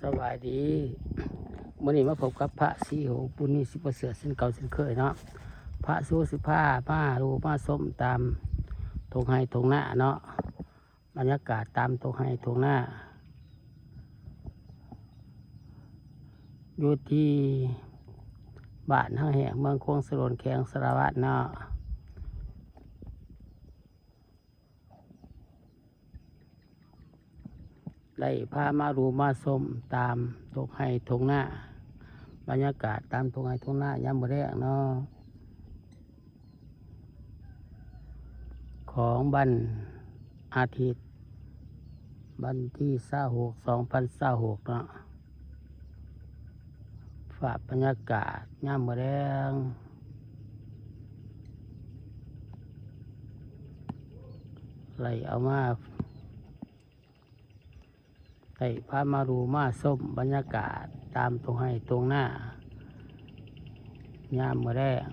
ສະບາຍດີ ມື້ນີ້ມາພົບກັບພະສີໂຫ ບຸນມີ ສີປະເສີດ ເຊັ່ນເກົ່າເຊັ່ນເຄີຍເນາະ. ພະສີໂຫຊິພາມາດູມາຊົມຕາມທົ່ງໄຮ່ທົ່ງນາເນາະ, ບັນຍາກາດຕາມທົ່ງໄຮ່ທົ່ງນາ ຢູ່ທີ່ບ້ານຫາງແຫ້ງ ເມືອງຄວາງສະໂດນ ແຂວງສາລະວັນເນາະ. ໄດ້ພາມາດູມາຊົມຕາມທົ່ງໄຮ່ທົ່ງນາ, ບັນຍາກາດຕາມທົ່ງໄຮ່ທົ່ງນາຍາມມື້ແລງເນາະ ຂອງວັນອາທິດ ວັນທີຊາວຫົກ ສອງພັນຊາວຫົກເນາະ. ພາບບັນຍາກາດຍາມມື້ແລງ ໄດ້ເອົາມາ ໄດ້ພາມາດູມາຊົມບັນຍາກາດຕາມທົ່ງໄຮ່ທົ່ງນາ ຍາມມື້ແລງ,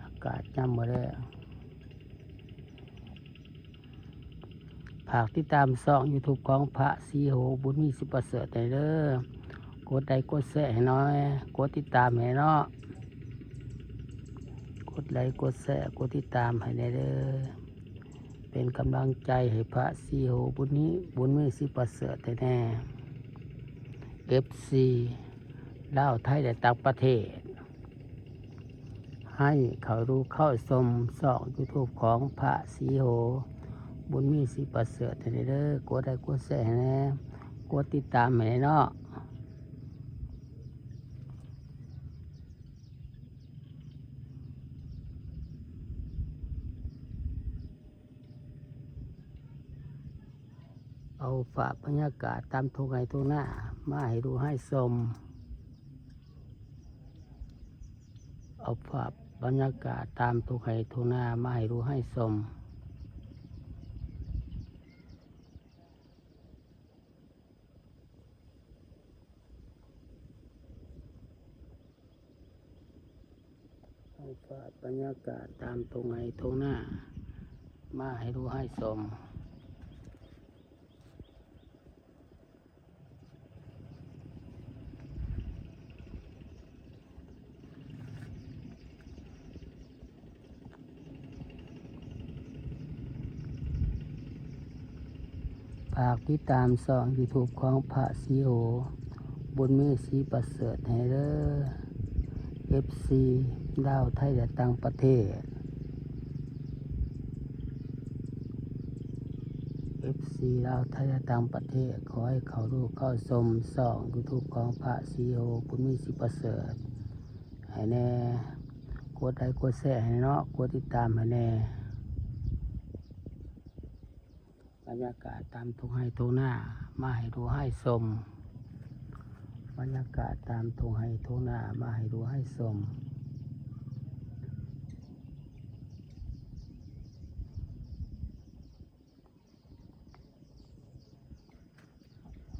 ອາກາດຍາມມື້ແລງ. ຝາກຕິດຕາມຊ່ອງຢູທູບຂອງພະສີໂຫ ບຸນມີ ສີປະເສີດ ແດ່ເດີ. ກົດໄລກົດແຊໃຫ້ໜ່ອຍ, ກົດຕິດຕາມໃຫ້ເນາະ, ກົດໄລກົດແຊ ກົດຕິດຕາມໃຫ້ແດ່ເດີ. ເປັນກຳລັງໃຈໃຫ້ພະສີໂຫ ບຸນມີ ບຸນມີ ສີປະເສີດ ແດ່ໆ. ເອັຟຊີ ລາວ ໄທ ແລະ ຕ່າງປະເທດ ໃຫ້ເຂົ້າດູເຂົ້າຊົມຊ່ອງຢູທູບຂອງພະສີໂຫ ບຸນມີ ສີປະເສີດ ໃຫ້ແດ່ເດີ. ກົດໄລກົດແຊໃຫ້ແດ່, ກົດຕິດຕາມໃຫ້ແດ່ເນາະ. ເອົາພາບບັນຍາກາດຕາມທົ່ງໄຮ່ທົ່ງນາມາໃຫ້ດູໃຫ້ຊົມ, ເອົາພາບບັນຍາກາດຕາມທົ່ງໄຮ່ທົ່ງນາມາໃຫ້ດູໃຫ້ຊົມ. ເອົາພາບບັນຍາກາດຕາມທົ່ງໄຮ່ທົ່ງນາມາໃຫ້ດູໃຫ້ຊົມ. ຝາກຕິດຕາມຊ່ອງຢູທູບຂອງພະສີໂຫ ບຸນມີ ສີປະເສີດ ໃຫ້ເດີ. ເອັຟຊີ ລາວ ໄທ ແລະ ຕ່າງປະເທດ, ເອັຟຊີ ລາວ ໄທ ແລະ ຕ່າງປະເທດ ຂໍໃຫ້ເຂົ້າດູເຂົ້າຊົມຊ່ອງຢູທູບຂອງພະສີໂຫ ບຸນມີ ສີປະເສີດ ໃຫ້ແດ່, ກົດໄລກົດແຊໃຫ້ເນາະ, ກົດຕິດຕາມໃຫ້ແດ່. ບັນຍາກາດຕາມທົ່ງໄຮ່ທົ່ງນາມາໃຫ້ດູໃຫ້ຊົມ, ບັນຍາກາດຕາມທົ່ງໄຮ່ທົ່ງນາມາໃຫ້ດູໃຫ້ຊົມ.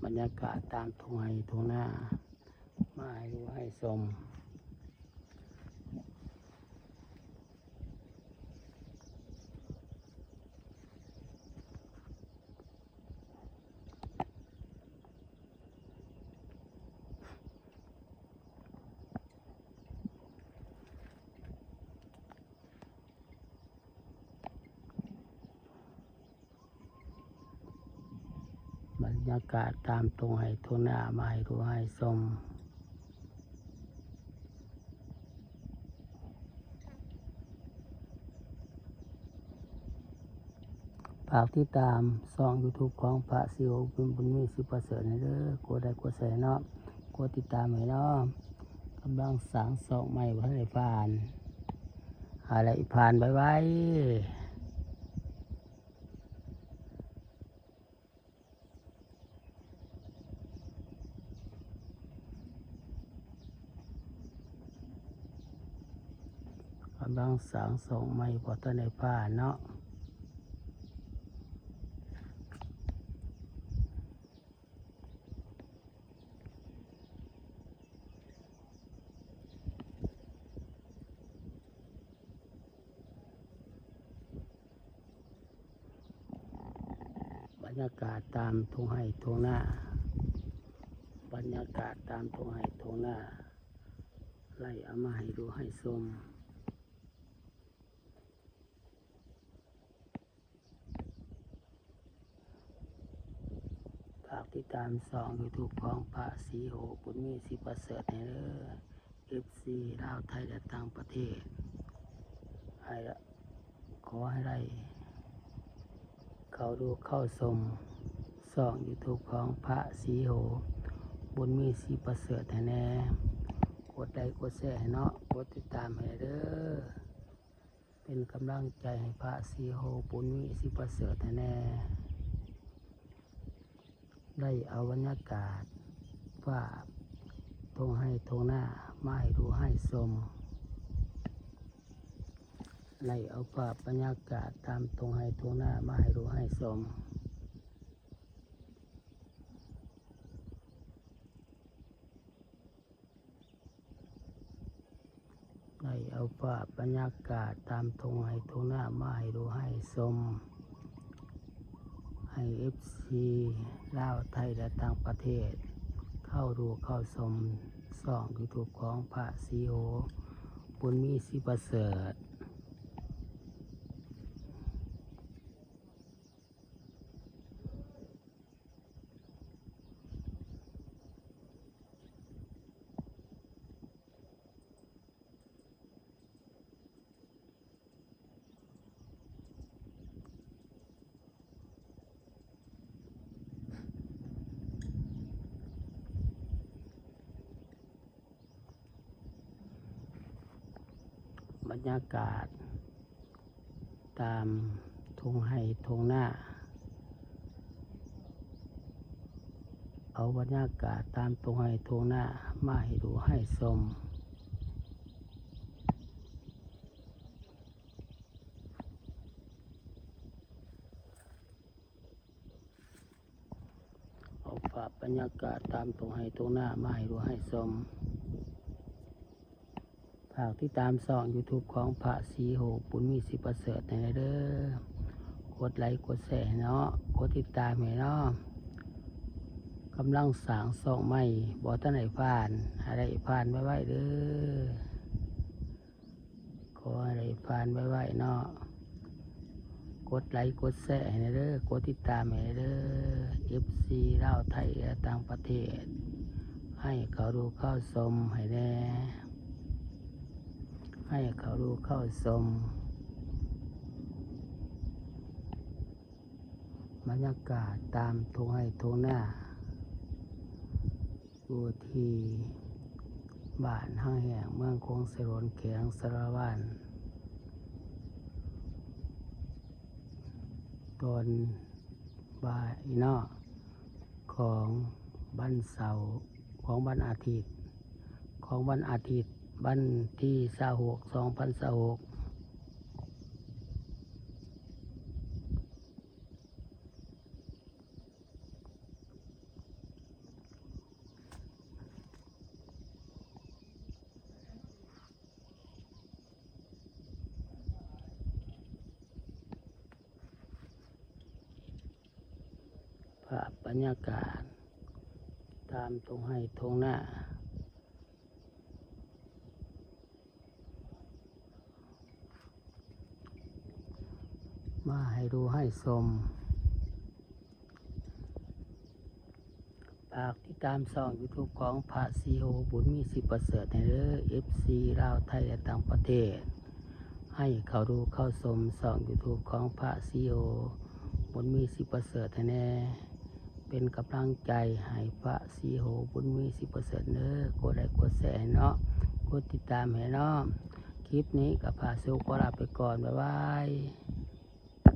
ບັນຍາກາດຕາມທົ່ງໄຮ່ທົ່ງນາມາໃຫ້ດູໃຫ້ຊົມ. ບັນຍາກາດຕາມທົ່ງໄຮ່ທົ່ງນາມາໃຫ້ດູໃຫ້ຊົມ. ຝາກຕິດຕາມຊ່ອງຢູທູບຂອງພະສີໂຫ ບຸນມີ ສີປະເສີດ ໃຫ້ເດີ, ກົດໄລກົດແຊເນາະ, ກົດຕິດຕາມໃຫ້ເນາະ. ກຳລັງສ້າງຊ່ອງໃໝ່ ບໍ່ທັນໄດ້ຜ່ານ, ໃຫ້ໄດ້ຜ່ານໄວໆ. ກຳລັງສ້າງຊ່ອງໃໝ່ ບໍ່ທັນໄດ້ຜ່ານເນາະ. ບັນຍາກາດຕາມທົ່ງໄຮ່ທົ່ງນາ ບັນຍາກາດຕາມທົ່ງໄຮ່ທົ່ງນາ ໄລ່ເອົາມາໃຫ້ດູໃຫ້ຊົມ. ຝາກຕິດຕາມຊ່ອງຢູທູບຂອງພະສີໂຫ ບຸນມີ ສີປະເສີດ ແດ່ເດີ ເອັຟຊີ ລາວ ໄທ ແລະ ຕ່າງປະເທດ ໃຫ້ ຂໍໃຫ້ໄດ້ເຂົ້າດູເຂົ້າຊົມຊ່ອງຢູທູບຂອງພະສີໂຫ ບຸນມີ ສີປະເສີດ ໃຫ້ແດ່. ກົດໄລກົດແຊໃຫ້ເນາະ ກົດຕິດຕາມໃຫ້ເດີ ເປັນກຳລັງໃຈໃຫ້ພະສີໂຫ ບຸນມີ ສີປະເສີດ ໃຫ້ແດ່. ໄດ້ເອົາບັນຍາກາດ ພາບທົ່ງໄຮ່ທົ່ງນາ ມາໃຫ້ດູໃຫ້ຊົມ. ໄດ້ເອົາພາບບັນຍາກາດຕາມທົ່ງໄຮ່ທົ່ງນາ ມາໃຫ້ດູໃຫ້ຊົມ. ໄດ້ເອົາພາບບັນຍາກາດຕາມທົ່ງໄຮ່ທົ່ງນາ ມາໃຫ້ດູໃຫ້ຊົມ ໃຫ້ເອັຟຊີ ລາວ ໄທ ແລະ ຕ່າງປະເທດ ເຂົ້າດູເຂົ້າຊົມຊ່ອງຢູທູບຂອງພະສີໂຫ ບຸນມີ ສີປະເສີດ. ບັນຍາກາດຕາມທົ່ງໄຮ່ທົ່ງນາ ເອົາບັນຍາກາດຕາມທົ່ງໄຮ່ທົ່ງນາ ມາໃຫ້ດູໃຫ້ຊົມ. ເອົາພາບບັນຍາກາດຕາມທົ່ງໄຮ່ທົ່ງນາ ມາໃຫ້ດູໃຫ້ຊົມ. ຝາກຕິດຕາມຊ່ອງຢູທູບຂອງພະສີໂຫ ບຸນມີ ສີປະເສີດ ໃຫ້ແດ່ເດີ ກົດໄລກົດແຊໃຫ້ເນາະ ກົດຕິດຕາມໃຫ້ເນາະ. ກຳລັງສ້າງຊ່ອງໃໝ່ ບໍ່ທັນໄດ້ຜ່ານ ໃຫ້ໄດ້ຜ່ານໄວໆເດີ. ຂໍໃຫ້ໄດ້ຜ່ານໄວໆເນາະ ກົດໄລກົດແຊໃຫ້ແດ່ເດີ ກົດຕິດຕາມໃຫ້ແດ່ເດີ ເອັຟຊີ ລາວ ໄທ ແລະ ຕ່າງປະເທດ ໃຫ້ເຂົ້າດູເຂົ້າຊົມໃຫ້ແດ່ ໃຫ້ເຂົ້າດູເຂົ້າຊົມ. ບັນຍາກາດຕາມທົ່ງໄຮ່ທົ່ງນາ ຢູ່ທີ່ບ້ານຮັງແຫ້ງ ເມືອງຂົງສາໂລນ ແຂວງສາລະວັນ ຕອນບ່າຍເນາະ ຂອງວັນເສົາ ຂອງວັນອາທິດ ຂອງວັນອາທິດ ວັນທີຊາວຫົກ ສອງພັນຊາວຫົກ. ພາບບັນຍາກາດຕາມທົ່ງໄຮ່ທົ່ງນາ ມາໃຫ້ດູໃຫ້ຊົມ. ຝາກຕິດຕາມຊ່ອງຢູທູບຂອງພະສີໂຫ ບຸນມີ ສີປະເສີດ ໃຫ້ເດີ ເອັຟຊີ ລາວ ໄທ ແລະ ຕ່າງປະເທດ ໃຫ້ເຂົ້າດູເຂົ້າຊົມຊ່ອງຢູທູບຂອງພະສີໂຫ ບຸນມີ ສີປະເສີດ ໃຫ້ແດ່. ເປັນກຳລັງໃຈໃຫ້ພະສີໂຫ ບຸນມີ ສີປະເສີດ ເດີ ກົດໄລກົດແຊໃຫ້ເນາະ ກົດຕິດຕາມໃຫ້ເນາະ. ຄລິບນີ້ກໍພະສີໂຫຂໍລາໄປກ່ອນ ບາຍບາຍ.